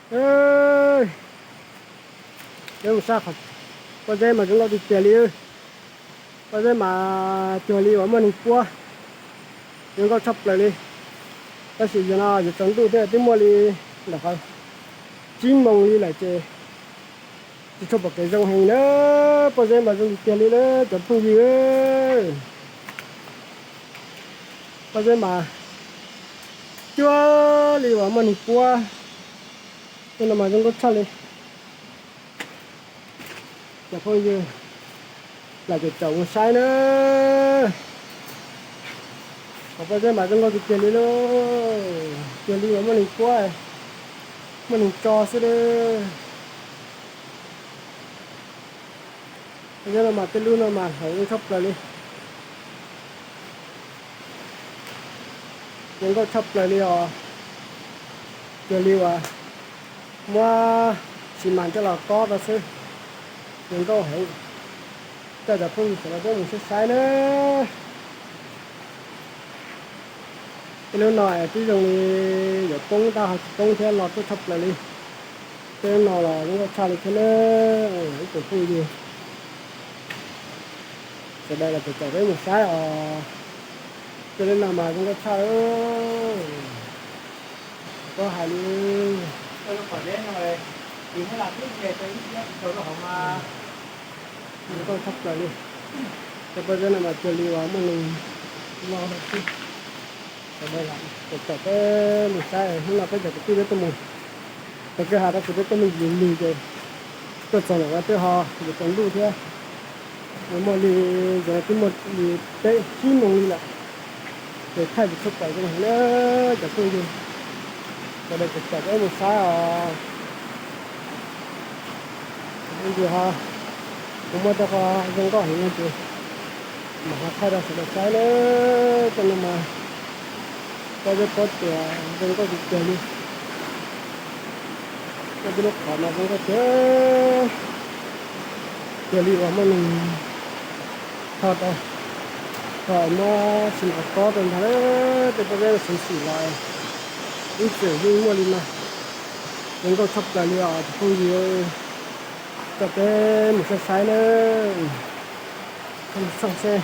Peb mus saib qhov pob zeb mas zoo nkauj tiag tiag li. Pob zeb mas cuag li uas muaj neeg puab, zoo nkauj tshaj plaws li. Tab sis yog no yuav tsaus ntuj thiab, twb muaj li ntawm qhov tsib moos li lawm ces tsis tshua pom kev zoo heev na. Pob zeb mas zoo tiag tiag li lawm cov phooj ywg. Pob zeb mas cuag li uas muaj neeg puab, tej no mas zoo nkauj tshaj li. Cov phooj ywg, lam caum caum mus saib na. Qhov pob zeb mas zoo nkauj tiag tiag li lauj, cuag li uas muaj neeg puab, muaj neeg tso xwb lauj. Pob zeb no mas tej lub no mas hlauv zoo tshaj plaws li. Zoo nkauj tshaj plaws li os. Cuag li uas muab xi mas coj los kob rau xwb. Zoo nkauj heev. Coj cov phooj ywg sawv daws peb mus saib saib na. Tej lub no twb zoo li yuav poob tab ho tsis poob thiab, no tuaj tshaj plaws li. Tej lub no los zoo nkauj tshaj li thiab na. Ib tsoom phooj ywg sawv daws los caum caum peb mus saib os. Tej lub no mas zoo nkauj tshaj. Koj hais li, zoo nkauj tshaj plaws li. Tej pob zeb no mas cuag li uas muaj neeg no xwb. Sawv daws los caum caum peb mus saib, hnub no peb cov kwv tij peb tuaj mus taug kwj ha tab sis peb tuaj me ntsis lig ces tuaj txog ntawm no twb ho yuav tsaus ntuj thiab. Muaj li, twb muaj li peb tsib moos li lawm ces thaij tsis tshua pom zoo heev na cov phooj ywg. Sawv daws caum caum peb mus saib os. Ntsis ho kuv muaj tej qho zoo nkauj heev no ces mam ho thaij rau sawv daws saib na. Tej no mas pob zeb pob tsuas zoo nkauj tiag tiag li. Muaj tej lub qhov mas zoo nkauj tiag, cuag li uas muaj neeg tho tau, tho muab xi mas kob rau ntag. Tej pob zeb xim xim los ib txwm yeej muaj li no. Zoo nkauj tshaj plaws li os cov phooj ywg, coj peb mus saib saib na. Txhob seb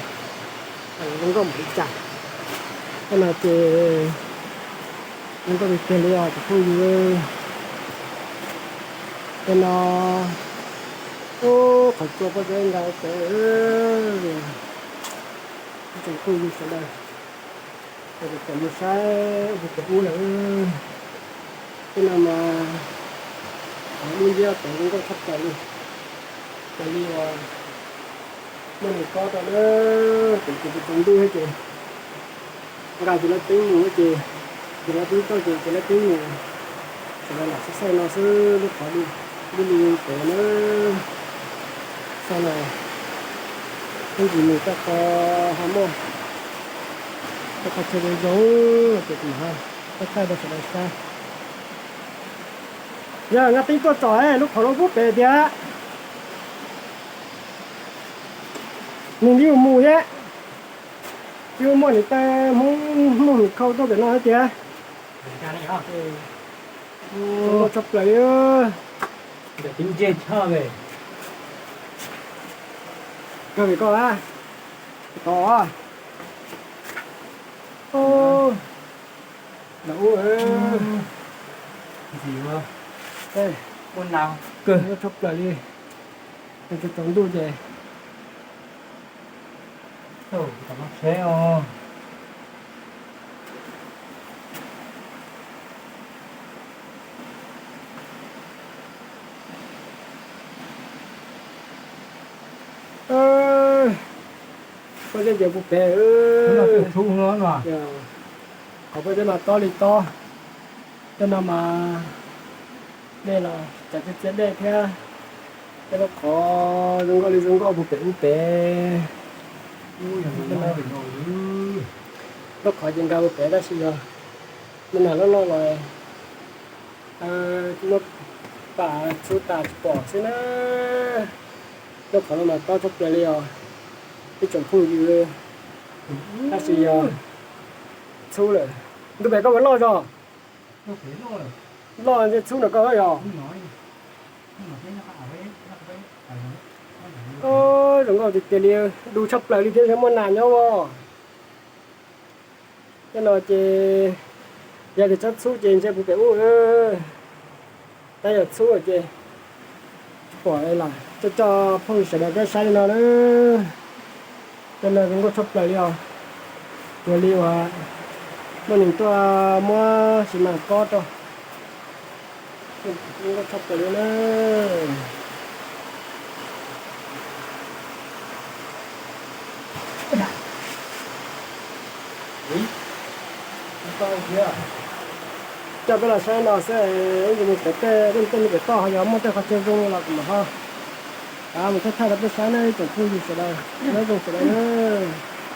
zoo nkauj npaum li cas. Tej no ces zoo nkauj tiag tiag li os cov phooj ywg. Tej no, ub, qhov tsua pob zeb nqa pem. Ib tsoom phooj ywg sawv daws, ces mus saib ub pem ub lawm. Tej no mas dub nciab pem zoo nkauj tshaj plaws li. Raws li uas muaj neeg kob rau na, ces tsis tsaus ntuj thiab ces nqa tus laj teeb mus ces tus laj teeb txawj ces tus laj teeb mus. Sawv daws lam saib xaij no xwb, lub qhov dub li pem na. Xaij no ib ntsis mus txoj qhov ho muaj txoj qhov chaw zoo zoo ces kuv mam ho thaij rau sawv daws saib. Yog nqa teeb tuaj tsom lub qhov no pub pem tiag. Nws li mus thiab, twb muaj niam tais Hmoob Hmoob Hwm Khau tuaj pem no thiab tiag. Tshaj plaws li. Kawg vim koj a, tod. Ntxim, muaj nas kawg, tshaj plaws li. Tsaus ntuj ces pob zeb ces puv pem. Qhov pob zeb mas tob li tob. Tej no mas dej los tsav txias txias dej thiab. Tej lub qhov zoo nkauj li zoo nkauj puv pem ub pem. Lub qhov ces nkag puv pem tab sis yog me nas loj loj los muab pam txhub tas tsis pom xwb na. Lub qhov no mas tob tshaj plaws li os ib tsoom phooj ywg, tab sis yog txhub lawm. Ntu pem koj puas loj zog? Loj ntshe txhub no koj yog. Zoo nkauj tiag tiag li, du tshaj plaws li thiab ntshe muaj nas nyob os. Tej no ces yog tias tsob txhub ces ntshe puv pem ub. Tab yog txhub ces tsis pom li lawm. Coj coj phooj ywg sawv daws peb saib li no na. Tej no zoo nkauj tshaj plaws li os. Cuag li uas muaj neeg tuaj muab xi mas kob rau. Zoo nkauj tshaj plaws li na. Coj peb los saib no xwb, ib ntsis mus pem tej, tej mus pem toj ho yog muaj tej qhov chaw zoo los kuv mam ho rov mus thaij thaij rau peb saib na ib tsoom phooj ywg sawv daws, nyob zoo sawv daws na.